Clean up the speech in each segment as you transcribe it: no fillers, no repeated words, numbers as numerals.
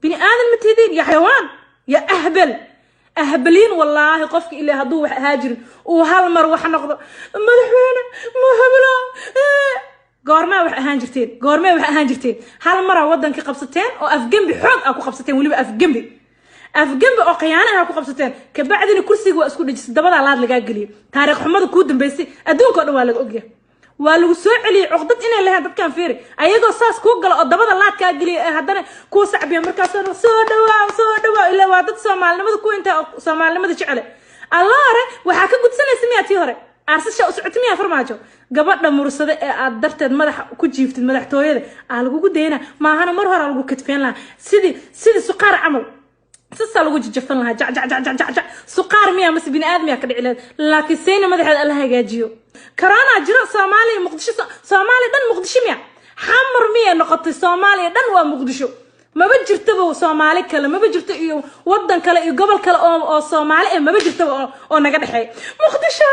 Bini aadan ma tihidiin? Ya xayawaan, ya ahbal, ahbaliin. Wallaahi, qofka ilaa hadduu wax ahaa jirin uu hal mar wax noqdo, madaxweyne ma hablo. Goormaa wax ahaan jirteen? Goormee wax ahaan jirteen? Hal maraa waddankii qabsateen oo afgembi xoog ah ku qabsateen, weliba afgembi, afgembi oo khiyaano ah ku qabsateen. Kabacdina kursiga waa isku dhejisay, dabadaa laad lagaa geliyay. Taariikh xumada kuu dambeysay adduunka o dhan waa laga ogyahay, waa lagu soo celiyey. Cuqdad inay lahayn dadkan, fiiri, ayagoo saas kuu galo oo dabada laad kaa geliya ee haddana kuu sacbiya. Markaas soo dhawaaw, soo dhawaaw. Ilaa waa dad Soomaalinimada ku inta Soomaalinimada jecele. Alla hore waxaa ka gudsanaysa miyaa? Tii hore aarsasha u socota miyaa, Farmaajo? Gabadha Mursade ee aad darteed madaxa ku jiiftid madaxtooyada aa lagugu dayna maahana, mar hore lagu kadfeen lahaa sidii suqaar camal, sisaa lagu jajafan lahaa, jac jac jac jac jac jac. Suqaar miyaa mase bini aadam miyaa ka dhici lahayd? Laakiin seyna madaxeed Alla hagaajiyo. Corona jiro Soomaaliya, Muqdisho, Soomaaliya dhan Muqdisho miya? Xamar miyay noqotay? Soomaaliya dhan waa Muqdisho. Maba jirtaba Soomaali kale, maba jirto, iyo wadan kale iyo gobol kale oo Soomaali eh maba jirtaba oo naga dhexeey. Muqdisho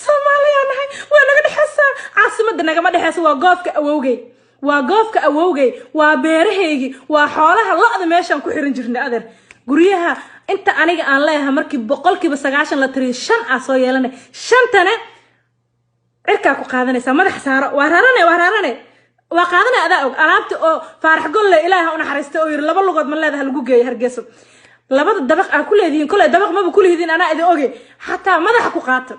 Soomaaliya nahay, waa naga dhexeysaa. Caasimada nagama dhexeysa. Waa goofka awowgey, waa goofka awowgey, waa beerahaygii, waa xoolaha lo-da meeshaan ku xiran jirnay. Adeer, guryaha inta aniga aan leeyahay markii 90% la tiriyo, shan aa soo yeelanay. Shantana cirkaa ku qaadanaysaa, madaxa saaro. Waa rarane, waa rarane, waa qaadanay. Adaa og alaabta oo Faarax Golle, Ilaaha u naxariista, oo yiri laba lugood ma leedaha, lagu geeyo Hargeyso. Labada dabaq aa ku leedihiin, koley dabaq maba kulehidiin, anaa idin oge, xataa madaxa ku qaata.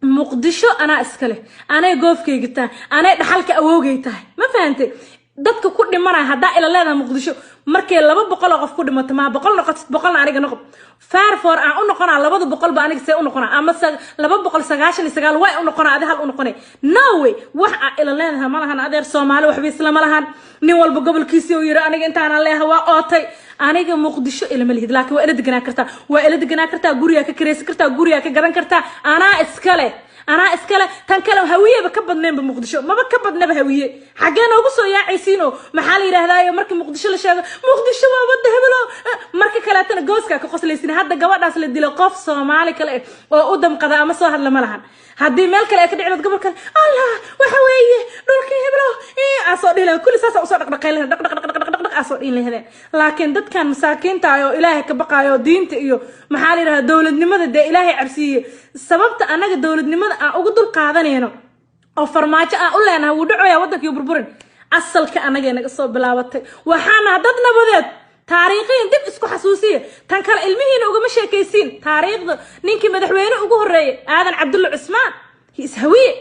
Muqdisho anaa iska leh, anay goofkayga tahay, anay dhaxalka awowgay tahay. Ma fahantay? Dadka ku dhimanaya haddaa ila leedahay, Muqdisho markay 200 oo qof ku dhimato, maa 100 noqotid, 100-na aniga noqo. Fair for aan u noqonaa 200-ba aniga see u noqonaa? Ama 299 way u noqonaa, adi hal u noqonay? No way. Wax aa ila leedahay ma lahan, adeer. Soomaali waxba isla ma lahan. Nin walba gobolkiisii uu yiri aniga intaanaan leeyahay, waa ootay. Aniga Muqdisho ilama lihid, laakiin waa ila deganaa kartaa, waa ila deganaa kartaa, gurigaa ka kareysan kartaa, gurigaa ka gadan kartaa. Anaa iskale, anaa iskale. Tan kale, Hawiyeba ka badnaynba, Muqdisho maba ka badnaba. Hawiye xaggee noogu soo yaacaysiinoo? Maxaa la yidhahdaayo markii Muqdisho la sheego, Muqdisho waa wadda hebelo, marka kaleetana gooskaa ka qoslaysin. Hadda gabadhaas la dilo, qof Soomaali kale eh oo u damqada ama soo hadla ma lahan. Haddii meel kale ay ka dhici gobol kale, Allah, waxa weeye dhulkii hebelo aa soo dhihi lahayd, kulli saasa usoo dhaqdhaqay lahayd, dhaq dhaq dhaq dhaq dhaq dhaq aa soo dhihi lahaydeen. Laakiin dadkan masaakiinta ah oo Ilaahay ka baqaayo, diinta iyo maxaa la yidhahda dowladnimada dee Ilaahay cabsiiyey, sababta annaga dowladnimada aan ugu dul qaadanayno oo Farmaajo aan u leenahay wuu dhacoyaa waddankii burburin, asalka annagay naga soo bilaabatay. Waxaana dad nabadeed taariikhiyan dib isku xasuusiya. Tan kale, ilmihiina ugama sheekaysiin taariikhda ninkii madaxweyne ugu horreeyay, Aadan Cabdulla Cusmaan. He is Hawiye,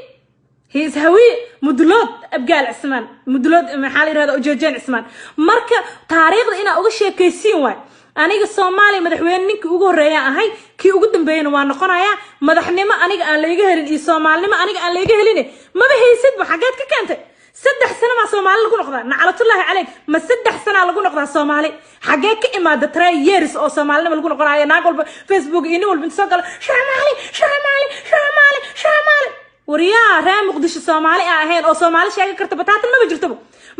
he is Hawiye, Mudulood, Abgaal Cismaan, Mudulood, maxaa la yirahda, Ujeejeen Cismaan. Marka taariikhda inaa uga sheekaysiin waay. Aniga Soomaaliya madaxweyne ninkii ugu horreeyaan ahay, kii ugu dambeeyana waa noqonayaa. Madaxnimo aniga aan layga helin iyo Soomaalinimo aniga aan layga helin maba haysidba. Xageed ka keentay? 3 sano maa Soomaali lagu noqdaa? Naclatullaahi caleyk, ma 3 sanaa lagu noqdaa Soomaali? Xaggee ka imaada 3 years oo Soomaalinima lagu noqonayo? Naag walba Facebook iyo nin walba inta soo galo, Soomaali, Soomaali, Soomaali, Soomaali. Waryaa, reer Muqdisho Soomaali aan ahayn oo Soomaali sheegan karta bataatan maba jirtabo,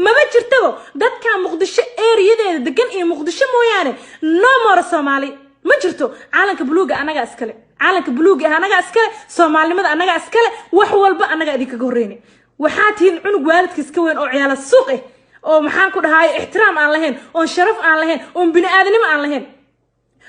maba jirtabo. Dadka Muqdisho eeriyadeeda degan iyo Muqdisho mooyaane, no more Soomaali ma jirto. Caalanka buluuga annagaa iskale, caalanka buluuga ah annagaa iskale, Soomaalinimada annagaa iskale, wax walba annagaa idinkaga horreynay. Waxaa tihiin cunug waalidkiis ka weyn oo ciyaala suuq ah oo maxaan ku dhahaay ixtiraam aan lahayn, oon sharaf aan lahayn, oon bini aadanimo aan lahayn.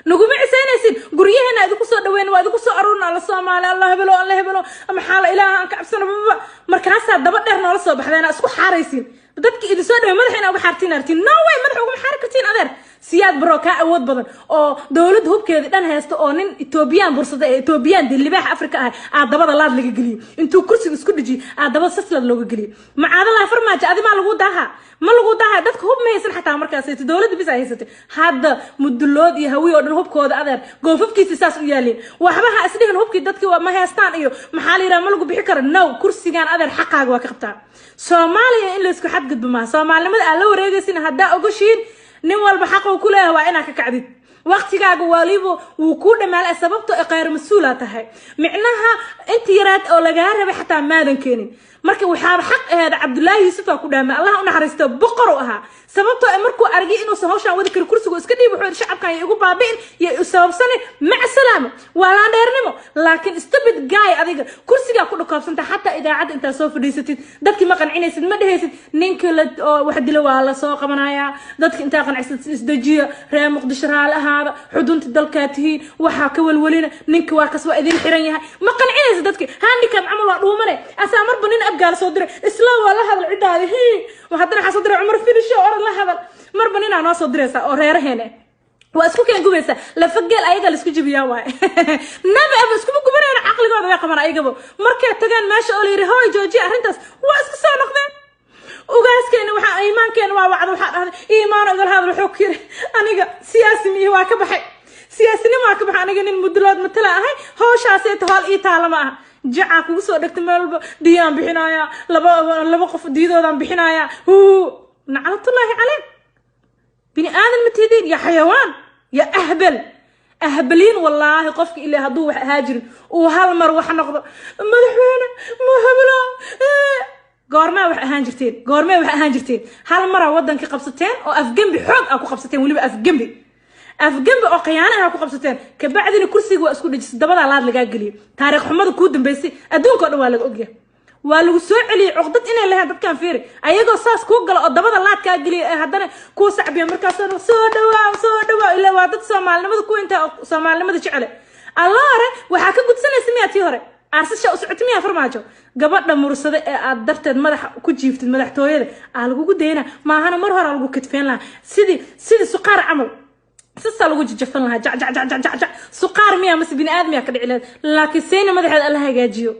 Naguma cisaynaysid. Guryaheena idinku soo dhaweyn, waa idinku soo aruurna. Alla Soomaali, Alla hebelo, Alla hebelo, maxaa la Ilaaha aan ka cabsano baba. Markaasaa daba dheer noola soo baxdeen, isku xaaraysiin dadki idin soo dhawey. Madaxa inaa uga xaartiin artiin? No way, madaxa ugama xaari kartiin, adeer. Siyaad Baro kaa awood badan oo dowladda hubkeeda dhan haysta oo nin Etoobiyaan bursada ee Etoobiyaan dee libaaxa Afrika ah aa dabada laad laga geliyey, intuu kursiga isku dhejiyey aa dabada saslad looga geliyey. Macaadalaha Farmaajo, adi maa lagu daaha? Ma lagu daaha. Dadka hub ma haysan xataa markaas, dowladda bis ay haysatay. Hadda Mudulood iyo Hawiye oo dhan hubkooda, adeer, goofafkiisa saas u yaalin. Waxba ha isdhihin hubkii dadkii ma haystaan iyo maxaa la yidhaha ma lagu bixi karo. No, kursigan, adeer, xaqaaga waa ka qabtaa. Soomaaliya in laysku xadgudbo maaha. Soomaalinimada aad la wareegaysin haddaa ogoshiin, nin walba xaquu ku leeyahay, waa inaa ka kacdid. Waqtigaaga waliba wuu kuu dhamaalay, sababto ay khayr mas-uula tahay. Micnaha inta yaraad oo lagaa rabay xataa maadan keenin. Marka waxaaba xaq aheeda Cabdullaahi Yuusuf aa ku dhaamay, Allah u naxariisto, boqor u ahaa. Sababtoo ah markuu argay inuusan hawshaan wadi karin, kursigu iska dhiib. Wuxuu yidhi: "Shacabkan ya igu baabi'in, ya i sababsanin, mac salaama." Waa laandheernimo, laakiin stupid guy, adiga kursigaa ku dhukoobsanta. Xataa idaacadda intaad soo fadhiisatid, dadki ma qancinaysid, ma dhehaysid ninkii la oo wax dilo waa la soo qabanayaa. Dadka intaa qancisad, isdejiya, reer Muqdisho, raali ahaada, xudunta dalkaa tihiin, waxaa ka welwelina, ninka waa kas, waa idin xiran yahay. Ma qancinaysa dadki. Handicap camal waa dhuumane, asaa marba nin Abgaal soo diray, isla waa la hadal ciddaadi hi. Haddana waxaa soo diray Cumar Finisho, orod la hadal. Marba ninaa noo soo diraysaa oo reeraheene waa isku keen gubaysaa. Lafageel ayaga la isku jibiyaa waay. Never ever iskuma gubanayna, caqligooda way qabaan ayagaba. Markay tagaan meesha oo la yidhi: "Hooy, joojiya arrintaas," waa isku soo noqdeen. Ugaaskeena waxaa iimaankeena waa wacda, waxaa dhahday: "Iimaano, igala hadal." Wuxuu ku yiri: "Aniga siyaasi miyi, waa ka baxay siyaasinimo, waa ka baxay. Aniga nin mudulood matala ahay, hawshaasee hool ii taala ma aha." Jacaa kugu soo dhegta meel walba, diyaan bixinayaa, laba laba qof diyadoodaan bixinayaa. Huu, naclatullaahi caleyk, bini aadan ma tihidiin? Ya xayawaan, ya ahbal, ahbaliin. Wallaahi qofka ilaa hadduu wax ahaa jirin uu hal mar wax noqdo, madaxweyne ma hablo. Goormee wax ahaan jirteen? Goormee wax ahaan jirteen? Hal maraa waddankii qabsateen oo afgembi xoog ah ku qabsateen, weliba afgembi oo khiyaanaha ku qabsateen. Kabacdina kursiga waa isku dhejisay, dabadaa laad lagaa geliyay. Taariikh xumada kuu dambeysay adduunka o dhan waa laga ogyahay, waa lagu soo celiyey. Cuqdad inay lahayn dadkan, fiiri, ayagoo saas kuu gala oo dabada laad kaa geliya ee haddana kuu sacbiya. Markaas soo dhawaaw, soo dhawaaw, ilaa waa dad Soomaalinimada ku intaa Soomaalinimada jecele. Alla hore waxaa ka gudsanaysa miyaa tii hore aarsasha u socota miyaa? Farmaajo, gabadha Mursade ee aad darteed madaxa ku jiiftid madaxtooyada aa lagugu dayna maahana, mar hore lagu kadfeen lahaa sidii suqaar camal, sisaa lagu jajafan lahaa, jac jac jac jac jac jac. Suqaar miyaa mase bini aadmiyaa ka dhici lahayd? Laakiin seyna madaxeeda Alla hagaajiyo.